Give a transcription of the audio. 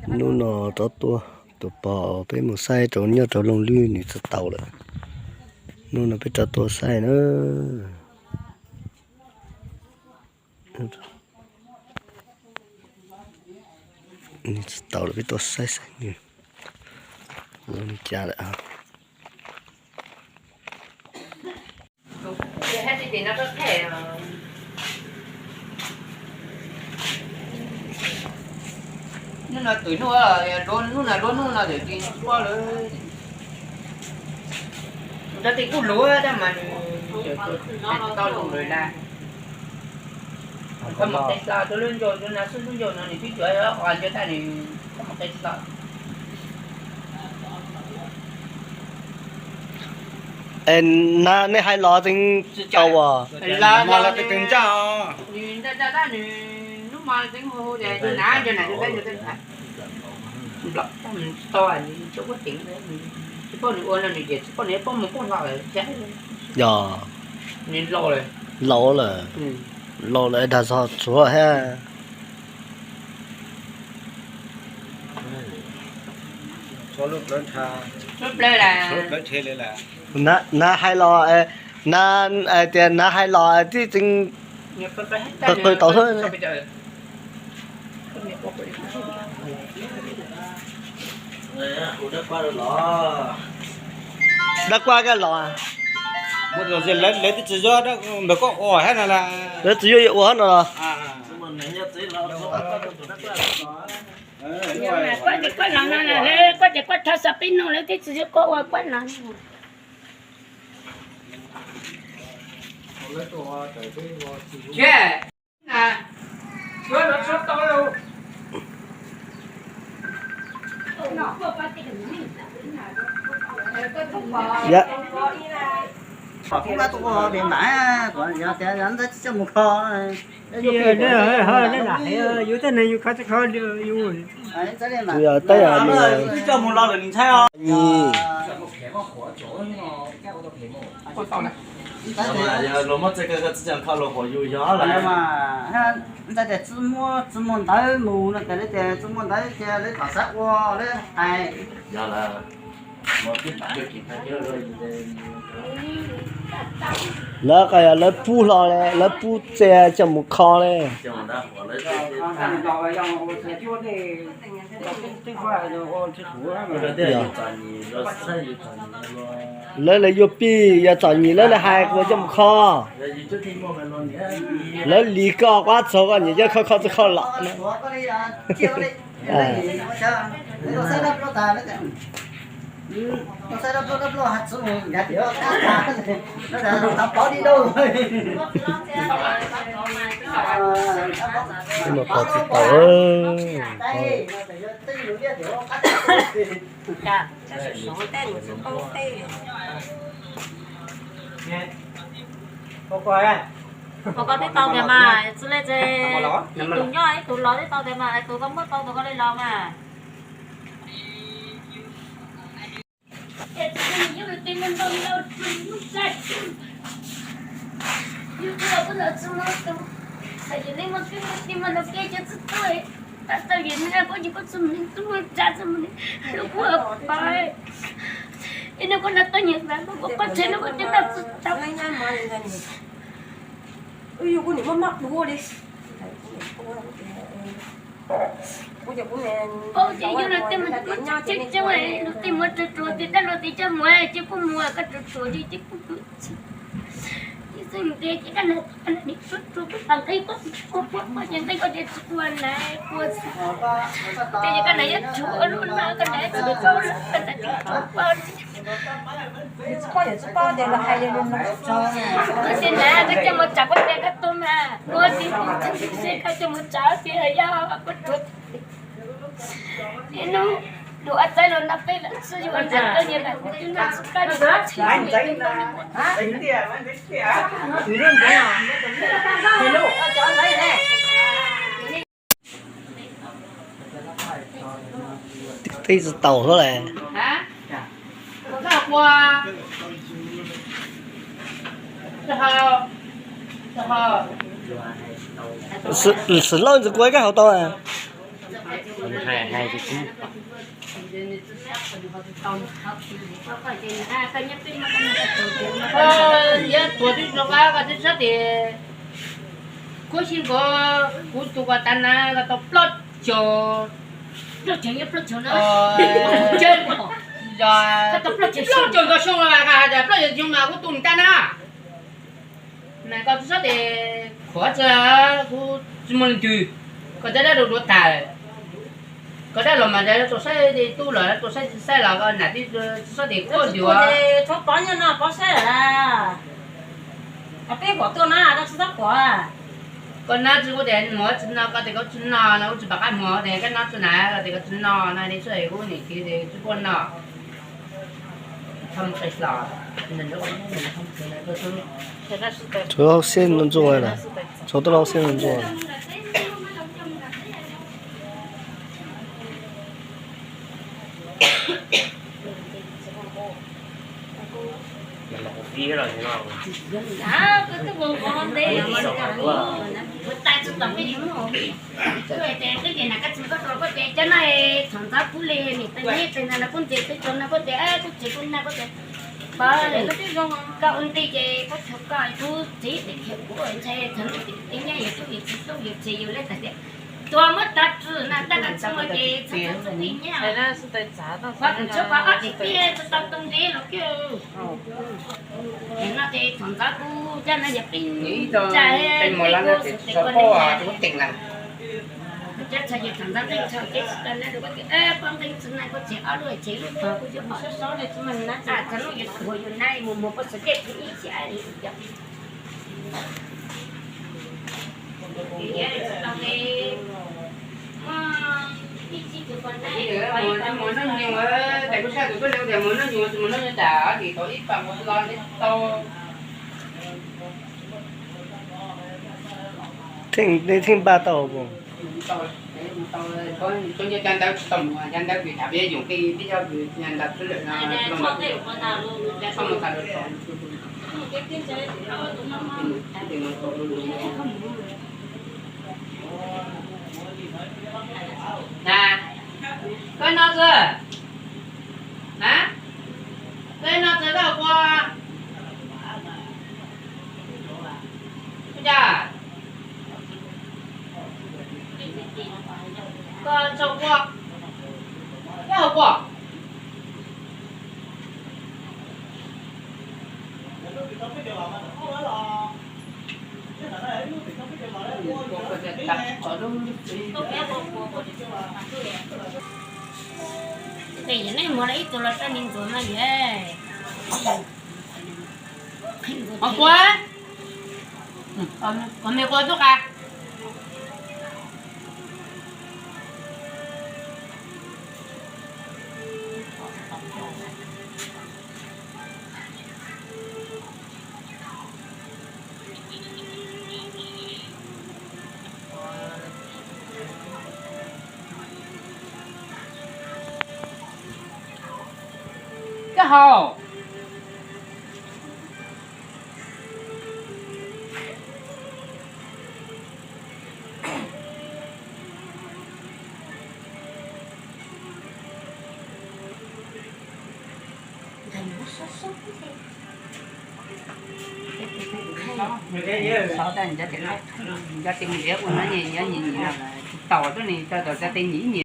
Hnub no rov tuaj, tus pog peb mus saib rau nyob rau Looj Lwm nws tsis tau lawm. Hnub no peb rov tuaj saib na. Nws tsis tau lawm, peb tuaj saib saib nws ua li cas lawm. Hnub no twm hnub, hnub no luab hnub no twm tsis paub lawm. Tus tab tij kuj luav tab mas nws tau lus lawm las. Koj mus qe hlo rau lub ncauj, rau na xub lub ncauj no nws twb cuav qhov ncauj tag nws koj mus qe hlo. Es na nej hais los tseem tau as? Los los nws ntsa ntsa tab nws hnub mo tseem hu tias na nco na nws tau nws tsis paub nws ua no nws ces tsis paub nws paub mus paub hlo lawm thiab. Yog nws laus lawm, laus lawm, laus lawm dag zog tsuav thiab. Na hais los, na tias na hais los tib tseem qw qw tau xwb. Dab Kuab koj los, lawv twb tsis yuav ntawm koj ua thiab no las. Lawv tsis yuav ua no los. Koj ces koj los no, koj ces koj thov xov pib no lawv twb tsis yuav koj ua koj los. Pom kuv nqa tus ua pem npam, yog tias yog ntxawm tsis coj mus kho. Yus tej neeg yus kho tsis kho yus. Tab yog nws coj mus los lawm nws ntshai os. Nyi. Los muab txij kho tsis coj kho los huam yus yog lawm. Ntxawm tias tsis muaj, tsis muaj ntawv mus no ces lawv tias tsis muaj ntawv ces lawv tom xav ua lawv hais. Lawv qhov yog lawv pub hlo, lawv pub txia coj mus kho li. Lawv lawv yuav pij yog txom nyem lawv lawv hais kuv coj mus kho. Lawv lis koj qab txog koj nyiam coj kho kho tsis kho los. Tsis tau. Pom koj twb tau tiag mas, tsis li ces ib tug nyob ib tug los twb tau tiag mas, tus koj muab tau tus koj li los mas. Ua ces yog lawv tej mus tsuag tsuag ces dab laug tias coj mus ces kuj mus, koj tsuag tsuag li ces kuj mus. Ces xwb ntev ces dab laug tsuag tsuag kuj tas nqi, kuj kuj kuj ces nqi koj tias tsis ua na, ua xwb. Ces yog koj na yuav tsuag lub no koj na tsis tau lawm koj na tsis tau. Koj tias na koj coj mus tsav koj tias koj tuaj mas, ua tsis tau tsis tau koj coj mus tsav tias yog koj tsuag. Hnub hnub ua txaij los no peb lam txwj yuav ua nram koj niam lam kuv twb noj tsis koj niam txhais. Twb tsis tau xwb las. Xwm Lauj ntxim kuv koj hauv tau. Hais hais tias kuv, yog tuag twb rov qab koj twb sab tias kuv xyov nkaus, kuv tus ko tav na ko tau plaub caug, plaub caug, plaub caug ntau xyoo los mas, plaub caug xyoo mas kuv tus ntag na. Mas koj twb sab tias khuv txog kuv tsis muaj leej twg, koj cov dab dua dua tag, koj dab los mas tau saib tub los tau saib tsis saib los koj nam twb tsis sab tias kuv yuav. Peb huam tuaj na, koj tsis txhob pom. Koj nab tsis kuv tias mus tsis no, koj tias koj tsis no no, kuv tsis pom qab mus tias koj nab tsis na, koj tias koj tsis no no, ne txhua kuv nim kiv tias tsis puaj no. Tsuav hauv siab ntxuag ntxuag lawm, tsuav tuaj hauv siab ntxuag ntxuag. Cov no txhom ntxov kub li nim peb neb peb no kuj ntxias peb tso no kuj ntxias kuj tsis na kuj tias, pab koj ua ntej ces koj tshuav koj kuv txiv tej khiav kuv ntshai txog lub teb nyob yus tuj yus txiv tuj yus txiv yus li tas tias tuag muab tag rwg na tab tab txog ces txog txog txog tej nyob. Pab kuv tshuav pab ob txiv tij tsis tau tau ntev los kiag. Ces no ces txhom ntxov kub coj no yog peb tsa peb kuv tes ko ne. Cov txhom ces txhom ntxov nteej txhom ces tsis tau na kuj tias pab nqee txwv na kuj tsev ob lub tsev lub tog kuj yuav pom sab sab li tsis mag na txog lub yuav tuag yuav na mus mus pab sawv dej pub ib xya li. Theej npaj tau. Na, koj noj txog, na, koj noj txog koj ua, ua cas koj tsis ua, koj ua. Tes yog nej muag los ib tug los rau nws ntxuav no yog. Ho quav, kom me quav tub qa. Koj haus. Xov tas nco tes mus liab ua no nyob nyiam nyiam no tsis tau tuaj ne, tau tau cov tes nyiam ib nyiam.